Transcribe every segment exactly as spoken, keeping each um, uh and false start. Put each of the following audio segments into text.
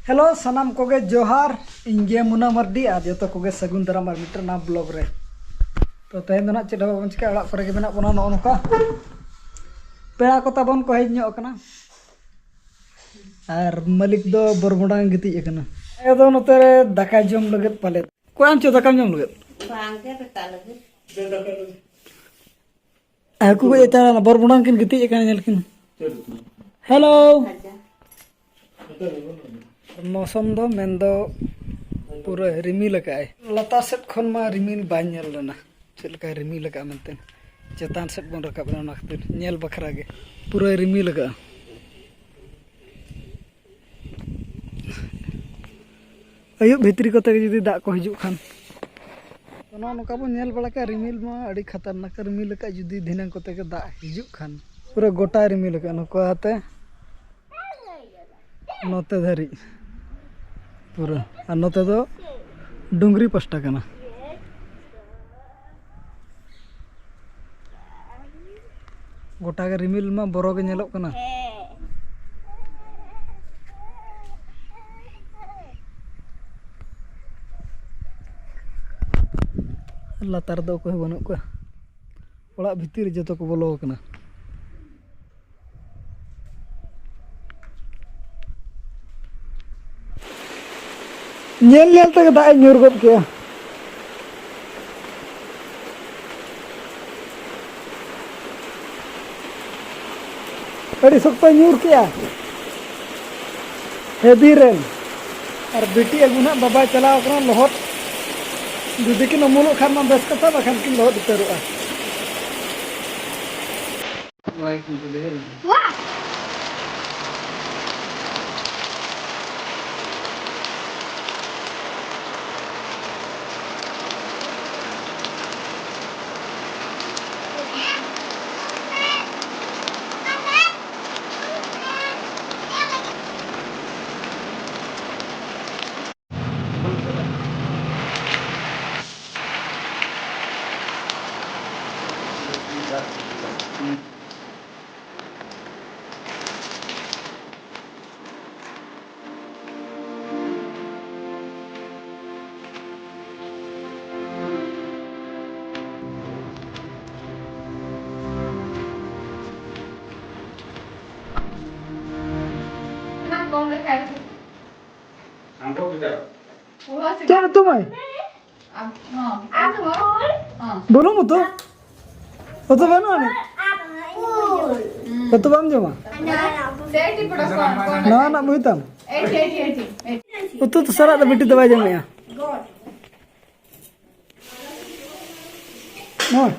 Hello, ᱥᱟᱱᱟᱢ ᱠᱚᱜᱮ ᱡᱚᱦᱟᱨ᱾ ᱤᱧ ᱜᱮ ᱢᱩᱱᱟ ᱢᱟᱨᱰᱤ, ᱟᱨ ᱡᱚᱛᱚ ᱠᱚᱜᱮ ᱥᱟᱹᱜᱩᱱ ᱫᱟᱨᱟᱢ ᱟᱨ ᱢᱤᱫᱴᱟᱝ ᱱᱟᱣᱟ ᱵᱞᱚᱜ ᱨᱮ᱾ ᱛᱚ, ᱛᱮᱦᱮᱧ ᱫᱚ ᱱᱟᱜ ᱪᱮᱫ ᱦᱚᱸ ᱵᱟᱵᱚᱱ ᱪᱤᱠᱟᱹᱭᱟ, ᱚᱲᱟᱜ ᱠᱚᱨᱮ ᱜᱮ ᱢᱮᱱᱟᱜ ᱵᱚᱱᱟ᱾ ᱱᱚᱜᱼᱚ ᱱᱚᱝᱠᱟ ᱯᱮᱲᱟ ᱠᱚ ᱛᱟᱵᱚᱱ ᱠᱚ ᱦᱮᱡ ᱧᱚᱜ ᱟᱠᱟᱱᱟ, ᱟᱨ ᱢᱟᱹᱞᱤᱠ ᱫᱚ ᱵᱚᱨᱢᱚᱰᱟᱝ ᱜᱤᱛᱤᱡ ᱟᱠᱟᱱᱟ᱾ ᱟᱭᱳ ᱫᱚ ᱱᱚᱛᱮ ᱨᱮ ᱫᱟᱠᱟᱭ ᱡᱚᱢ ᱞᱟᱹᱜᱤᱫ ᱯᱟᱞᱮᱫ᱾ ᱚᱠᱚᱭ ᱟᱢ ᱪᱚ ᱫᱟᱠᱟᱢ ᱡᱚᱢ ᱞᱟᱹᱜᱤᱫ? ᱵᱟᱝ ᱜᱮ, ᱫᱟᱠᱟ ᱞᱟᱹᱜᱤᱫ᱾ ᱦᱟᱹᱠᱩ ᱜᱚᱡ ᱮ ᱪᱟᱞᱟᱣ ᱞᱮᱱᱟ, ᱵᱚᱨ ᱵᱚᱰᱟᱝ ᱠᱤᱱ ᱜᱤᱛᱤᱡ ᱟᱠᱟᱱᱟ, ᱧᱮᱞ ᱠᱤᱱ᱾ ᱦᱮᱞᱳ᱾ ᱟᱪᱪᱷᱟ᱾ ᱢᱳᱥᱚᱢ ᱫᱚ ᱢᱮᱱᱫᱚ ᱯᱩᱨᱟᱹ ᱨᱤᱢᱤᱞ ᱟᱠᱟᱫᱼᱟᱭ᱾ ᱞᱟᱛᱟᱨ ᱥᱮᱫ ᱠᱷᱚᱱ ᱢᱟ ᱨᱤᱢᱤᱞ ᱵᱟᱭ ᱧᱮᱞ ᱞᱮᱱᱟ, ᱪᱮᱫ ᱞᱮᱠᱟᱭ ᱨᱤᱢᱤᱞ ᱟᱠᱟᱫᱼᱟ ᱢᱮᱱᱛᱮ᱾ ᱪᱮᱛᱟᱱ ᱥᱮᱫ ᱵᱚᱱ ᱨᱟᱠᱟᱵ ᱮᱱᱟ, ᱚᱱᱟ ᱠᱷᱟᱹᱛᱤᱨ ᱧᱮᱞ ᱵᱟᱠᱷᱨᱟ ᱜᱮ ᱯᱩᱨᱟᱹᱭ ᱨᱤᱢᱤᱞ ᱟᱠᱟᱫᱼᱟ᱾ ᱟᱹᱭᱩᱵ ᱵᱷᱤᱛᱨᱤ ᱠᱚᱛᱮ ᱜᱮ ᱡᱩᱫᱤ ᱫᱟᱜ ᱠᱚ ᱦᱤᱡᱩᱜ ᱠᱷᱟᱱ᱾ ᱛᱚ, ᱱᱚᱜᱼᱚ ᱱᱚᱝᱠᱟ ᱵᱚᱱ ᱧᱮᱞ ᱵᱟᱲᱟ ᱠᱮᱜᱼᱟ, ᱨᱤᱢᱤᱞ ᱢᱟ ᱟᱹᱰᱤ ᱠᱷᱟᱛᱟᱨᱱᱟᱠ ᱮ ᱨᱤᱢᱤᱞ ᱟᱠᱟᱫ᱾ ᱡᱩᱫᱤ ᱫᱷᱤᱱᱟᱹᱝ ᱠᱚᱛᱮ ᱜᱮ ᱫᱟᱜ ᱦᱤᱡᱩᱜ ᱠᱷᱟᱱ, ᱯᱩᱨᱟᱹ ᱜᱚᱴᱟᱭ ᱨᱤᱢᱤᱞ ᱟᱠᱟᱫ, ᱱᱚᱝᱠᱟᱛᱮ ᱱᱚᱛᱮ ᱫᱷᱟᱹᱨᱤᱡ ᱯᱩᱨᱟᱹ᱾ ᱟᱨ ᱱᱚᱛᱮ ᱫᱚ ᱰᱩᱝᱨᱤ ᱯᱟᱥᱴᱟ ᱠᱟᱱᱟ᱾ ᱜᱚᱴᱟ ᱜᱮ ᱨᱤᱢᱤᱞ ᱢᱟ ᱵᱚᱨᱚ ᱜᱮ ᱧᱮᱞᱚᱜ ᱠᱟᱱᱟ᱾ ᱞᱟᱛᱟᱨ ᱨᱮᱫᱚ ᱚᱠᱚᱭ ᱦᱚᱸ ᱵᱟᱹᱱᱩᱜ ᱠᱚᱣᱟ, ᱚᱲᱟᱜ ᱵᱷᱤᱛᱤᱨ ᱨᱮ ᱡᱚᱛᱚ ᱠᱚ ᱵᱚᱞᱚ ᱟᱠᱟᱱᱟ᱾ ᱧᱮᱞ ᱧᱮᱞ ᱛᱮᱜᱮ ᱫᱟᱜ ᱮ ᱧᱩᱨ ᱜᱚᱫ ᱠᱮᱜᱼᱟ᱾ ᱟᱹᱰᱤ ᱥᱚᱠᱛᱚᱭ ᱧᱩᱨ ᱠᱮᱜᱼᱟ, ᱦᱮᱵᱤ ᱨᱮᱱ᱾ ᱟᱨ ᱵᱤᱴᱤ ᱟᱹᱜᱩ ᱱᱟᱜ ᱵᱟᱵᱟᱭ ᱪᱟᱞᱟᱣ ᱠᱟᱱᱟ, ᱞᱚᱦᱚᱫ᱾ ᱡᱩᱫᱤ ᱠᱤᱱ ᱩᱢᱩᱞᱚᱜ ᱠᱷᱟᱱ ᱢᱟ ᱵᱮᱥ ᱠᱟᱛᱷᱟ, ᱵᱟᱠᱷᱟᱱ ᱠᱤᱱ ᱞᱚᱦᱚᱫ ᱩᱛᱟᱹᱨᱚᱜᱼᱟ᱾ ᱪᱮᱫ ᱩᱛᱩ ᱢᱟᱹᱭ? ᱵᱩᱞᱩᱝ ᱩᱛᱩ? ᱩᱛᱩ ᱵᱟᱹᱱᱩᱜ ᱟᱹᱱᱤᱡ? ᱩᱛᱩ ᱵᱟᱢ ᱡᱚᱢᱟ? ᱱᱟᱣᱟ ᱱᱟᱜ ᱵᱩᱡᱽ ᱛᱟᱢ? ᱩᱛᱩ ᱫᱚ ᱥᱟᱞᱟᱜ ᱫᱚ ᱵᱤᱴᱤ ᱫᱚ ᱵᱟᱭ ᱡᱚᱢᱮᱜᱼᱟ᱾ ᱱᱚᱣᱟ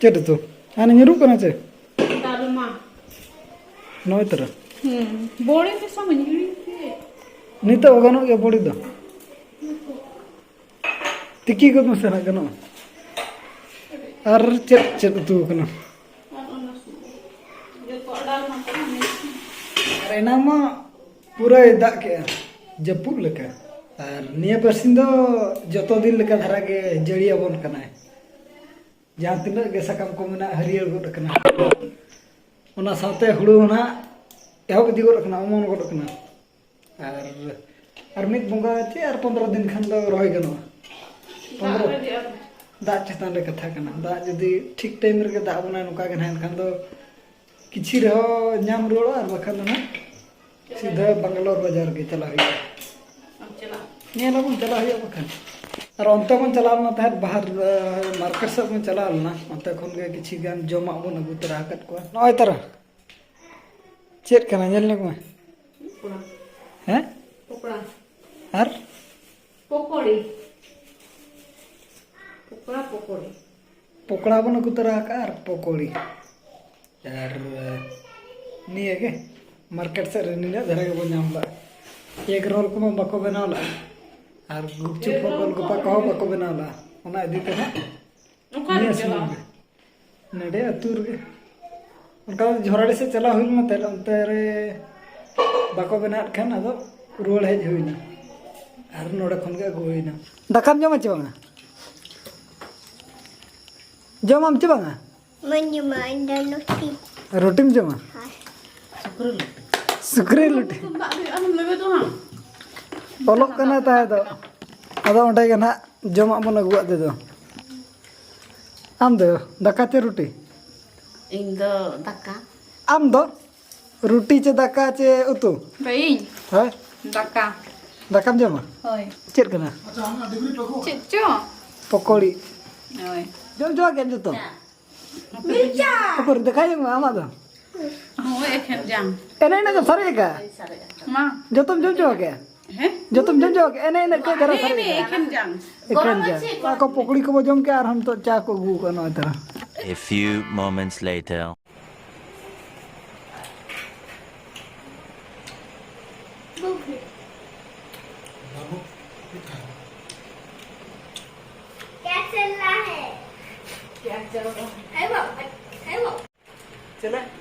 ᱪᱮᱫ ᱩᱛᱩ? ᱦᱟᱱᱮ ᱧᱩᱨᱩᱜ ᱠᱟᱱᱟ ᱪᱮ? ᱰᱟᱞᱢᱟ᱾ ᱱᱚᱜᱼᱚᱭ ᱛᱚᱨᱟ᱾ ᱦᱩᱸ᱾ ᱵᱚᱲᱤ ᱢᱮᱥᱟ ᱢᱟᱹᱧ ᱦᱤᱲᱤᱧ ᱠᱮᱫ᱾ ᱱᱤᱛᱚᱜ ᱦᱚᱸ ᱜᱟᱱᱚᱜ ᱜᱮᱭᱟ ᱵᱚᱲᱤ ᱫᱚ᱾ ᱛᱤᱠᱤ ᱜᱚᱫ ᱢᱮᱥᱮ ᱱᱟᱜ ᱜᱟᱱᱚᱜᱼᱟ᱾ ᱟᱨ ᱪᱮᱫ ᱪᱮᱫ ᱩᱛᱩ ᱠᱟᱱᱟ? ᱟᱨ ᱚᱱᱟ ᱥᱩᱫᱷᱩ ᱡᱚᱛᱚᱣᱟᱜ ᱰᱟᱞᱢᱟ ᱠᱚ ᱦᱟᱸᱜ ᱢᱤᱥ᱾ ᱟᱨ ᱮᱱᱟᱝ ᱢᱟ ᱯᱩᱨᱟᱹᱭ ᱫᱟᱜ ᱠᱮᱜᱼᱟ, ᱡᱟᱹᱯᱩᱫ ᱞᱮᱠᱟ᱾ ᱟᱨ ᱱᱤᱭᱟᱹ ᱵᱟᱨᱥᱤᱧ ᱫᱚ ᱡᱚᱛᱚ ᱫᱤᱱ ᱞᱮᱠᱟ ᱫᱷᱟᱨᱟ ᱜᱮ ᱡᱟᱹᱲᱤ ᱟᱵᱚᱱ ᱠᱟᱱᱟᱭ᱾ ᱡᱟᱦᱟᱸ ᱛᱤᱱᱟᱹᱜ ᱜᱮ ᱥᱟᱠᱟᱢ ᱠᱚ ᱢᱮᱱᱟᱜᱼᱟ, ᱦᱟᱹᱨᱭᱟᱹᱲ ᱜᱚᱫ ᱟᱠᱟᱱᱟ᱾ ᱚᱱᱟ ᱥᱟᱶᱛᱮ ᱦᱩᱲᱩ ᱦᱚᱸ ᱱᱟᱦᱟᱜ ᱮᱦᱚᱵ ᱤᱫᱤ ᱜᱚᱫ ᱟᱠᱟᱱᱟ, ᱚᱢᱚᱱ ᱜᱚᱫ ᱟᱠᱟᱱᱟ᱾ ᱟᱨ, ᱟᱨ ᱢᱤᱫ ᱵᱚᱸᱜᱟ ᱪᱮ ᱟᱨ ᱯᱚᱱᱫᱽᱨᱚ ᱫᱤᱱ ᱠᱷᱟᱱ ᱫᱚ ᱨᱚᱦᱚᱭ ᱜᱟᱱᱚᱜᱼᱟ᱾ ᱫᱟᱜ ᱯᱚᱱᱫᱽᱨᱚ ᱨᱮ ᱟᱨ ᱫᱟᱜ ᱪᱮᱛᱟᱱ ᱨᱮ ᱠᱟᱛᱷᱟ ᱠᱟᱱᱟ᱾ ᱫᱟᱜ ᱡᱩᱫᱤ ᱴᱷᱤᱠ ᱴᱟᱭᱤᱢ ᱨᱮᱜᱮ ᱫᱟᱜ ᱟᱵᱚᱱᱟ ᱱᱚᱝᱠᱟ ᱜᱮ ᱱᱟᱦᱟᱜ, ᱮᱱᱠᱷᱟᱱ ᱫᱚ ᱠᱤᱪᱷᱤ ᱨᱮᱦᱚᱸ ᱧᱟᱢ ᱨᱩᱣᱟᱹᱲᱚᱜᱼᱟ, ᱟᱨ ᱵᱟᱠᱷᱟᱱ ᱫᱚ ᱱᱟᱦᱟᱜ ᱥᱤᱫᱷᱟᱹ ᱵᱟᱝᱜᱟᱞᱳᱨ ᱵᱟᱡᱟᱨ ᱜᱮ ᱪᱟᱞᱟᱜ ᱦᱩᱭᱩᱜᱼᱟ᱾ ᱟᱢ ᱪᱟᱞᱟᱜ? ᱧᱮᱞ ᱟᱵᱚᱱ, ᱪᱟᱞᱟᱜ ᱦᱩᱭᱩᱜᱼᱟ ᱵᱟᱠᱷᱟᱱ᱾ ᱟᱨ ᱚᱱᱛᱮ ᱵᱚᱱ ᱪᱟᱞᱟᱣ ᱞᱮᱱᱟ ᱛᱟᱦᱮᱸᱫ, ᱵᱟᱦᱟᱨ, ᱢᱟᱨᱠᱮᱴ ᱥᱮᱫ ᱵᱚᱱ ᱪᱟᱞᱟᱣ ᱞᱮᱱᱟ, ᱚᱱᱛᱮ ᱠᱷᱚᱱ ᱜᱮ ᱠᱤᱪᱷᱤ ᱜᱟᱱ ᱡᱚᱢᱟᱜ ᱵᱚᱱ ᱟᱹᱜᱩ ᱛᱚᱨᱟ ᱟᱠᱟᱫ ᱠᱚᱣᱟ᱾ ᱱᱚᱜᱼᱚᱭ ᱛᱟᱨᱟ᱾ ᱪᱮᱫ ᱠᱟᱱᱟ? ᱧᱮᱞ ᱧᱚᱜ ᱢᱮ᱾ ᱯᱚᱠᱚᱲᱟ᱾ ᱦᱮᱸ? ᱯᱚᱠᱚᱲᱟ᱾ ᱟᱨ? ᱯᱚᱠᱚᱲᱤ᱾ ᱯᱚᱠᱚᱲᱟ, ᱯᱚᱠᱚᱲᱤ᱾ ᱯᱚᱠᱚᱲᱟ ᱵᱚᱱ ᱟᱹᱜᱩ ᱛᱚᱨᱟ ᱟᱠᱟᱫᱼᱟ ᱟᱨ ᱯᱚᱠᱚᱲᱤ᱾ ᱟᱨ ᱱᱤᱭᱟᱹ ᱜᱮ ᱢᱟᱨᱠᱮᱴ ᱥᱮᱫ ᱨᱮ ᱱᱤᱱᱟᱹᱜ ᱫᱷᱟᱨᱟ ᱜᱮᱵᱚᱱ ᱧᱟᱢ ᱞᱮᱫᱼᱟ᱾ ᱮᱜᱽ ᱨᱳᱞ ᱠᱚᱢᱟ ᱵᱟᱠᱚ ᱵᱮᱱᱟᱣ ᱞᱮᱫᱼᱟ, ᱟᱨ ᱜᱩᱯᱪᱩᱯ ᱠᱚ ᱜᱳᱞᱜᱚᱯᱟ ᱠᱚᱦᱚᱸ ᱵᱟᱠᱚ ᱵᱮᱱᱟᱣ ᱞᱮᱫᱼᱟ᱾ ᱚᱱᱟ ᱤᱫᱤ ᱛᱮ ᱦᱟᱸᱜ ᱚᱠᱟᱨᱮᱢ ᱱᱤᱭᱟᱹ ᱥᱩᱢᱩᱝ ᱪᱟᱞᱟᱣᱟ? ᱜᱮ᱾ ᱱᱚᱰᱮ ᱟᱹᱛᱩ ᱨᱮᱜᱮ᱾ ᱚᱱᱠᱟ ᱡᱷᱚᱨᱟᱰᱤ ᱥᱮᱫ ᱪᱟᱞᱟᱣ ᱦᱩᱭ ᱞᱮᱱᱟ ᱛᱟᱦᱮᱸᱫ, ᱚᱱᱛᱮ ᱨᱮ ᱵᱟᱠᱚ ᱵᱮᱱᱟᱣᱮᱫ ᱠᱷᱟᱱ ᱟᱫᱚ ᱨᱩᱣᱟᱹᱲ ᱦᱮᱡ ᱦᱩᱭᱱᱟ᱾ ᱟᱨ ᱱᱚᱰᱮ ᱠᱷᱚᱱ ᱜᱮ ᱟᱹᱜᱩ ᱦᱩᱭᱱᱟ᱾ ᱫᱟᱠᱟᱢ ᱡᱚᱢᱟ ᱪᱮ ᱵᱟᱝᱟ? ᱡᱚᱢᱟᱢ ᱪᱮ ᱵᱟᱝᱟ? ᱵᱟᱹᱧ ᱡᱚᱢᱟ, ᱤᱧ ᱫᱚ ᱞᱩᱪᱤ᱾ ᱨᱩᱴᱤᱢ ᱡᱚᱢᱟ? ᱦᱳᱭ᱾ ᱥᱩᱠᱨᱤ ᱞᱩᱴᱤ᱾ ᱥᱩᱠᱨᱤ ᱞᱩᱴᱤ᱾ ᱫᱟᱜ ᱨᱮ ᱟᱞᱚᱢ ᱞᱮᱵᱮᱫᱚᱜᱼᱟ᱾ ᱚᱞᱚᱜ ᱠᱟᱱᱟᱭ ᱛᱟᱦᱮᱸ ᱫᱚ᱾ ᱟᱫᱚ ᱚᱸᱰᱮ ᱜᱮ ᱱᱟᱦᱟᱜ ᱡᱚᱢᱟᱜ ᱵᱚᱱ ᱟᱹᱜᱩᱣᱟᱫ ᱛᱮ ᱫᱚ᱾ ᱟᱢ ᱫᱚ ᱫᱟᱠᱟ ᱪᱮ ᱨᱩᱴᱤ? ᱤᱧ ᱫᱚ ᱫᱟᱠᱟ᱾ ᱟᱢ ᱫᱚ ᱨᱩᱴᱤ ᱪᱮ ᱫᱟᱠᱟ ᱪᱮ ᱩᱛᱩ? ᱵᱟᱹᱭᱤᱧ᱾ ᱦᱳᱭ᱾ ᱫᱟᱠᱟ᱾ ᱫᱟᱠᱟᱢ ᱡᱚᱢᱟ? ᱦᱳᱭ᱾ ᱪᱮᱫ ᱠᱟᱱᱟ? ᱪᱮᱫ ᱪᱚ? ᱯᱚᱠᱚᱲᱤ᱾ ᱦᱳᱭ᱾ ᱡᱚᱢ ᱪᱚ ᱠᱮᱫ ᱡᱚᱛᱚ? ᱩᱠᱩᱨ ᱫᱮᱠᱷᱟᱣ ᱧᱚᱜ ᱢᱮ ᱟᱢᱟᱜ ᱫᱚ᱾ ᱦᱳᱭ, ᱮᱠᱷᱮᱱ ᱡᱟᱝ᱾ ᱮᱱᱮ ᱮᱱᱮ ᱫᱚ ᱥᱟᱨᱮᱡ ᱟᱠᱟ᱾ ᱢᱟ᱾ ᱡᱚᱛᱚᱢ ᱡᱚᱢ ᱪᱚ ᱠᱮᱫ? ᱦᱮᱸ? ᱡᱚᱛᱚᱢ ᱡᱚᱢ ᱪᱚ ᱠᱮᱫ? ᱮᱱᱮ ᱮᱱᱮ ᱠᱟᱹᱡ ᱫᱷᱟᱨᱟ ᱥᱟᱨᱮᱡ ᱟᱠᱟ᱾ ᱮᱠᱷᱮᱱ ᱡᱟᱝ᱾ ᱮᱠᱷᱮᱱ ᱡᱟᱝ᱾ ᱟᱠᱚ ᱯᱚᱠᱚᱲᱤ ᱠᱚᱵᱚ ᱡᱚᱢ ᱠᱮᱫ ᱟᱨ ᱱᱤᱛᱚᱜ ᱪᱟ ᱠᱚ ᱟᱹᱜᱩ ᱟᱠᱟᱫ ᱱᱚᱜᱼᱚᱭ ᱛᱟᱨᱟ᱾ A few moments later. क्या चल रहा है? क्या चल रहा है? है वो, है वो। चले?